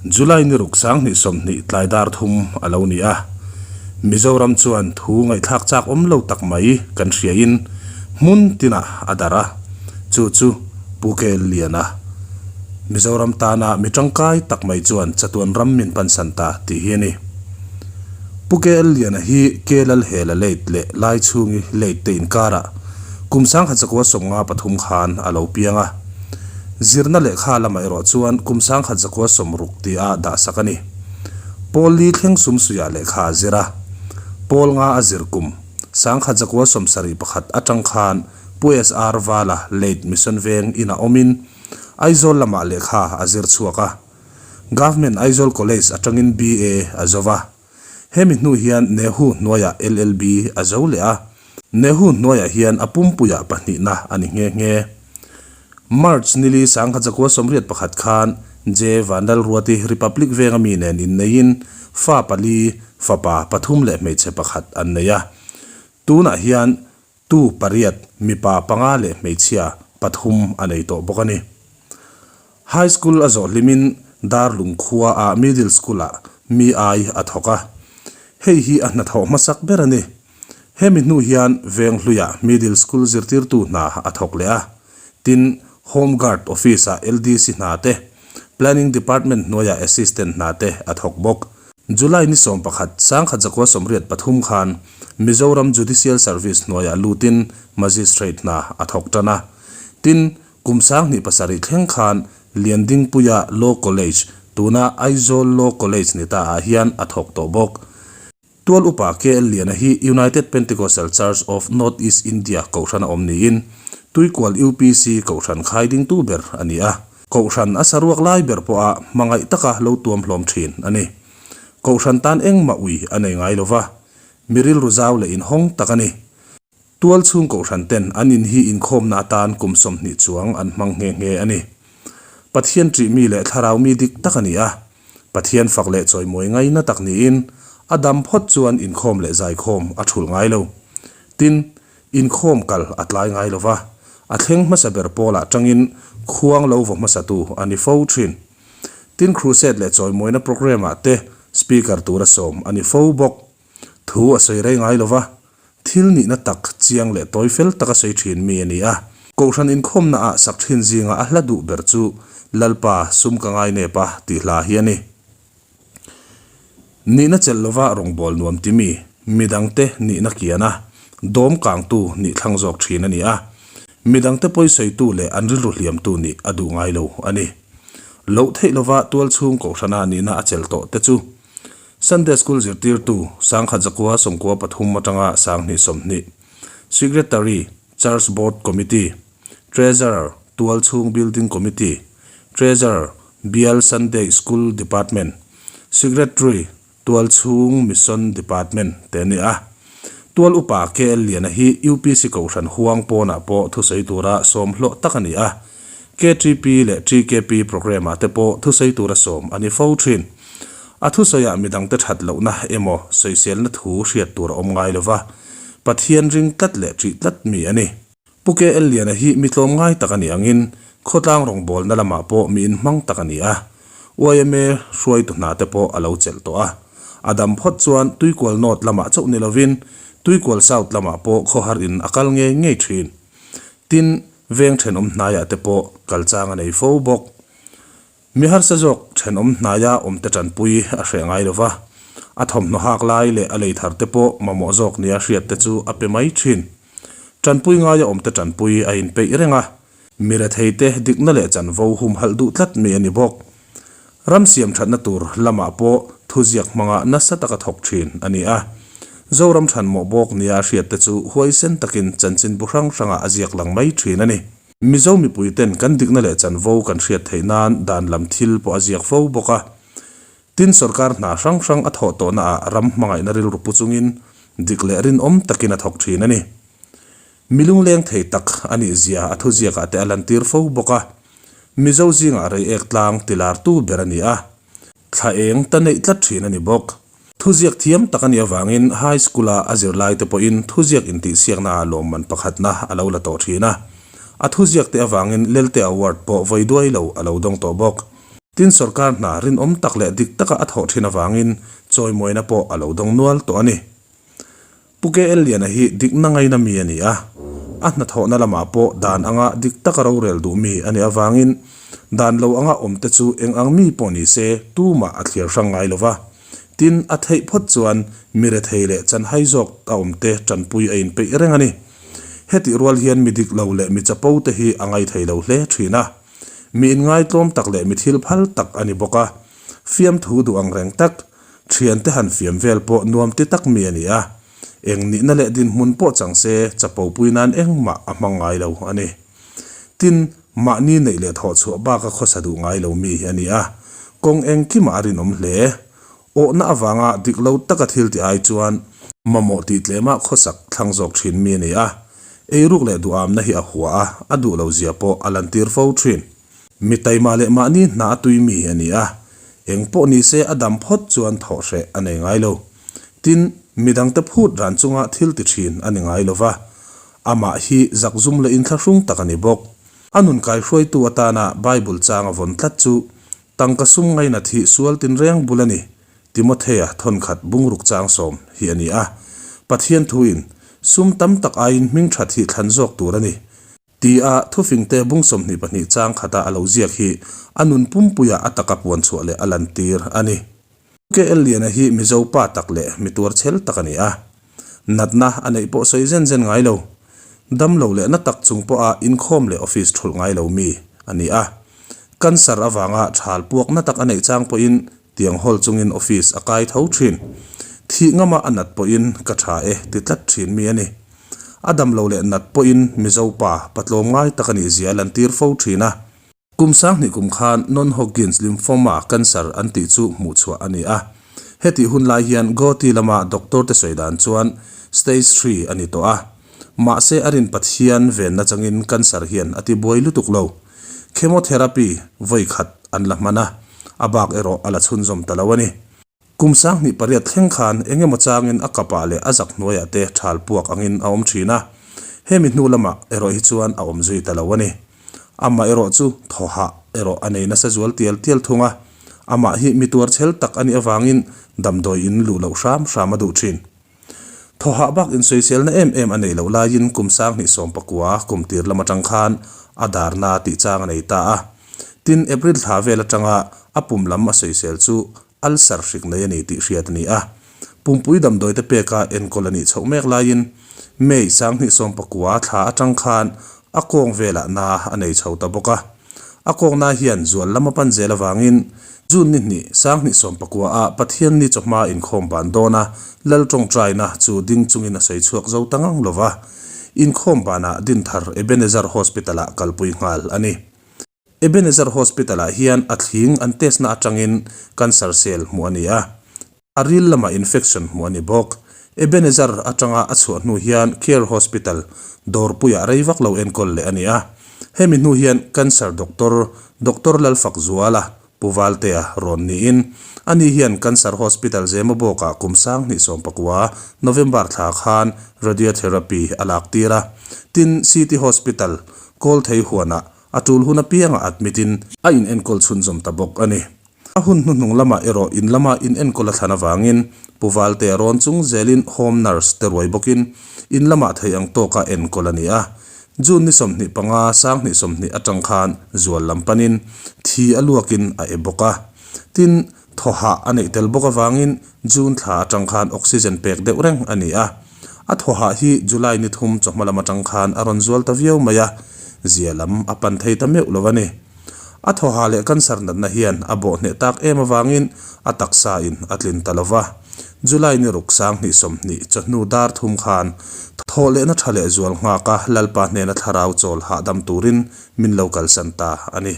July ni ruk 2020 tlai dar thum a lo ni a. Mizoram chuan thu ngaihthlak chak awm lo tak mai kan hriain hmun tinah a darh a, chu chu Pu Kel Liana, Mizoram tana mi tangkai tak mai chuan chatuan ram min pansan ta tih hi a ni. Pu KL Liana hi Kelalhela late leh Laichhungi late te inkarah kum 1953 khan a lo piang a. Zirna lehkha lamah erawh chuan kum 1960 tia dahsak a ni. Pawl li thleng sumsuiah lehkha a zir a. Pawl nga a zir kum 1971 atang khan Pu SR Vala late Mission Veng inah awmin Aizawl lamah lehkha a zir chhuak a. Government Aizawl College atangin BA a zo va. Hemi hnu hian Nehu hnuaiah LLB a zo leh a. Nehu hnuaiah hian a pumpuiah pahnihna a ni nghe nghe. March nili 1981 khan J. Vanlalruati Republic venga mi nen inneiin fa pali, fapa pathum leh hmeichhe pakhat an nei a. Tunah hian Tu pariat, mipa panga leh hmeichhia pathum a nei tawh bawk a ni. High School a zawh hlimin Darlung khua ah Middle School ah mi ai a thawk a. Hei hi a hnathawh hmasak ber a ni. Hemi hnu hian Venghluiah Middle School zirtirtu hna a thawk leh a. Tin, Home Guard Office ah LDC hna te, Planning Department hnuaiah Assistant hna te a thawk bawk. July ni 11, 1983 khan Mizoram Judicial Service hnuaiah lutin Magistrate hna a thawk tan a. Tin, kum 2007 thleng khan Liandingpuia Law College, tuna Aizawl Law College ni ta ah hian a thawk tawh bawk. Tual upa KL Liana hi United Pentecostal Church of North East India kohhran a awm niin Tuikual UPC kohhran khai dingtu ber a ni a. Kohhran a saruak lai ber pawha hmangaih taka lo tuam hlawm thin a ni. Kohhran tan engmah ui a nei ngai lo va, mi rilru zau leh inhawng tak a ni. Tual chhung kohhran ten an in hi inkhawmna atan kum 20 chuang an hmang nghe nghe a ni. Pathian ṭih mi leh thlarau mi dik tak a ni a, Pathian fak leh chawimawi ngaina tak niin a dam phawt chuan inkhawm leh zaikhawm a thulh ngai lo. Tin, Inkhawm kal a tlai ngai lo va, a thleng hmasa ber pawlah tangin khuang lo vaw hmasatu a ni fo thin. Tin Crusade leh chawimawina programme-ah te speaker tura sawm a ni fo bawk. Thu a sawi rei ngai lo va, thil nihna tak chiang leh tawi fel taka sawi thin mi a ni a. Kohhran inkhawmnaah sak thin zinga a hla duh ber chu Lalpa sum ka ngai nep a tih hla hi a ni. Nihna chelh lova rawngbâwl nuam ti mi, midangte nihna kian a, dawm kangtu nih thlang zawk thin a ni a. Midangte pawisawitu leh an rilru hliamtu nih a duh ngai lo a ni. Loh theih lova tualchhung kohhrana nihna a chelh tawh te chu Sunday School zirtirtu 1993 atanga 2020, Secretary, Church Board Committee, Treasurer, Tualchhung Building Committee, Treasurer, Bial Sunday School Department, Secretary, Tualchhung Mission Department te a ni a. Tual upa KL Liana hi UPC Kohhran huang pawnah pawh thusawi tura sawm hlawh tak a ni a. KTP leh TKP programme-ah te pawh thusawi tura sawm a ni fo thin. A thusawiah midangte that lohna emaw sawiselna thu hriat tur a awm ngai lova, Pathian ring tlat leh ṭih tlat mi a ni. Pu KL Liana hi mi tlawmngai tak a ni angin khawtlang rawngbawlna lamah pawh mi inhmang tak a ni a, yma hruaitu hna te pawh a lo chelh tawh a. A dam phawt chuan Tuikual North lamah chauh ni lovin Tuikual South lamah pawh khawhar in a kal ngei ngei thin. Tin, veng thenawm hnaiah te pawh kal chang a nei fo bawk. Mi harsa zawk thenawm hnaia awmte tanpui a hreh ngai lo va, a thawmhnaw hak lai leh a lei thar te pawh mamawh zawk nia hriat te chu a pe mai thin. Tanpui ngaia awmte tanpui a inpeih reng a, mi retheite dikna leh chanvo humhalh duh tlat mi a ni bawk. Ram siam thatna tur lamah pawh thuziak hmanga nasa taka thawk thin a ni a. Zoram thanmawh bawk nia hriat te chu huaisen takin chanchinbu hrang hrangah a ziak lang mai thin a ni. Mizo mipuiten kan dikna leh chanvo kan hriat theih nan dan lam thil pawh a ziak fo bawk a. Tin, sorkar hna hrang hrang a thawh tawhnaah ram hmangaihna rilru pu chungin dik leh rinawm takin a thawk thin a ni. Mi lungleng thei tak a nih zia a thuziakah te a lantir fo bawk a. Mizo zingah reiek tlang tilartu ber a ni a. Thla eng ta neih tlat thin a ni bawk. Thuziak thiam tak a nih avangin High School-a a zirlaite pawhin thuziak intihsiakna ah lawmman pakhatna a lo la tawh thin a. A thuziakte avangin Lelte Award pawh vawi duai lo a lo dawng tawh bawk. Tin, sorkar hna rinawm tak leh dik taka a thawh thin avangin chawimawina pawh a lo dawng nual tawh a ni. Pu KL Liana hi dikna ngaina mi a ni a, a hnathawhna lamah pawh dan anga dik taka rorel duh mi a nih avangin dan lo anga awmte chu eng ang mi pawh ni se tumah a thliar hrang ngai lo va. Tin, a theih phawt chuan mi rethei leh chanhai zawk a awmte tanpui a inpeih reng a ni. Hetih rual hian mi dik lo leh mi chapo te hi a ngaithei lo hle thin a. Mi inngaitlawm tak leh mi thil phal tak a ni bawk a, fiamthu duh ang reng tak, thiante han fiam vel pawh nuam ti tak mi a ni a. Eng nihna leh dinhmun pawh chang se chapo pui nan engmah a hmang ngai lo a ni. Tin, mahni neih leh thawh chhuah baka khawsa duh ngai lo mi a ni a, kawng engkimah a rinawm hle. Awhna avanga dik lo taka thil ti ai chuan mamawh tih tlemah khawsak thlang zawk thin mi a ni a. Eiruk leh duhamna hi a hua a, a duh lo zia pawh a lantir fo thin. Mi taima leh mahni hna a tui mi a ni a, eng pawh ni se a dam phawt chuan thawh hreh a nei ngai lo. Tin, mi dangte phut ran chunga thil ti thin a ni ngai lo va, amah hi zakzum leh inthlahrung tak a ni bawk. A nun kaihruaitu atana Bible chang a vawn tlat chu Tangka sum ngainat hi sual tinreng bul a ni, Timothea thawnkhat bungruk chang sawm hi a ni a. Pathian thuin, Sum tam tak aiin hming that hi thlan zawk tur a ni, tia thufingte bung 22 chang khata a lo ziak hi a nun pumpuia a taka puan chhuah leh a lantir a ni. KL Liana hi Mizo pa tak leh mi tuarchhel tak a ni a. Natna a neih pawh sawi zen zen ngai lo. Dam lo leh na tak chung pawha inkhawm leh office thulh ngai lo mi a ni a. Cancer avanga thal puak na tak a neih chang pawhin tiang hawl chungin office a kai tho thin. Thih ngama a nat pawhin ka tha e ti tlat thin mi a ni. A dam lo leh nat pawhin Mizo pa patlawm ngai tak a nih zia a lantir fo thin a. Kum 2000 kum khan Non-Hodgkin's lymphoma cancer an tih chu hmuh chhuah a ni a. Hetih hun lai hian Guwahati lama doctor te sawi dan chuan stage three a ni tawh a. Mahse a rin Pathian venna changin cancer hian a ti buai lutuk lo. Chemotherapy vawi khat an la hman a, a bak erawh a la chhunzawm ta lo a ni. Kum 2008 thleng khan eng emaw changin a kapah leh a zak hnuaiah te thal puak angin a awm thin a, hemi hnu lamah erawh hi chuan a awm zui ta lo a ni. Amah erawh chu thawhah erawh a nei nasa zual tial tial thung a, amah hi mi tuar chhel tak a nih avangin damdawi in luh loh hram hram a duh thin. Thawhah bak insawiselna em em a neih loh laiin kum 2019 kum tir lam atang khan a darna tih chang a nei ta a. Tin, April thla vel atanga a pum lam a sawisel chu ulcer hrik nei a ni tih hriat a ni a. Pumpui damdawi te peka enkawl a nih chhoh mek laiin May 2019 thla atang khan a kawng velah na a nei chho ta bawk a. A kawngna hian zual lam a pan zel avangin June ni hnih 2019 ah Pathianni chawhma inkhawm ban dawna Lal tawngtaina chu ding chungin a sawi chhuak zo ta ngang lova, inkhawm banah Dinthar Ebenezer Hospital-ah kalpui nghal a ni. Ebenezer Hospital-ah hian a thling an test na atangin cancer cell hmuh a ni a, a ril lamah infection hmuh a ni bawk. Ebenezer atanga a chhuah hnu hian Care Hospital dawrpuiah rei vak lo enkawl leh a ni a. Hemi hnu hian cancer doctor, Doctor Lalfakzuala, Pu Valtea rawn niin, ani hian Cancer Hospital Zemabawkah kum 2019 November thla khan Radiotherapy a lak tir a. Tin, City Hospital, Kawlthei huanah a tul hun apiangah admit in a inenkawl chhunzawm ta bawk a ni. A hun hnuhnung lamah erawh in lama inenkawl a thlan avangin Pu Valtea rawn chung zelin Home Nurse te ruai bawkin in lamah thei ang tawka enkawl a ni a. June ni 25, 2020 atang khan zual lam panin thi a luakin a e bawk a. Tin, thawhah a neih tel bawk avangin June thla atang khan oxygen pek deuh reng a ni a. A thawhah hi July ni thum chawhma lam atang khan a rawn zual ta viau mai a, zia lam a pan thei ta meuh lo a ni. A thawhah leh cancer natna hian a bawh hneh tak em avangin a taksa in a tlin ta lo va. July ni ruk 2020 chawhnu dar thum khan thawh lehna tha leh zual nghak a Lalpa hnena thlarau chawl hahdam turin min lo kalsan ta a ni.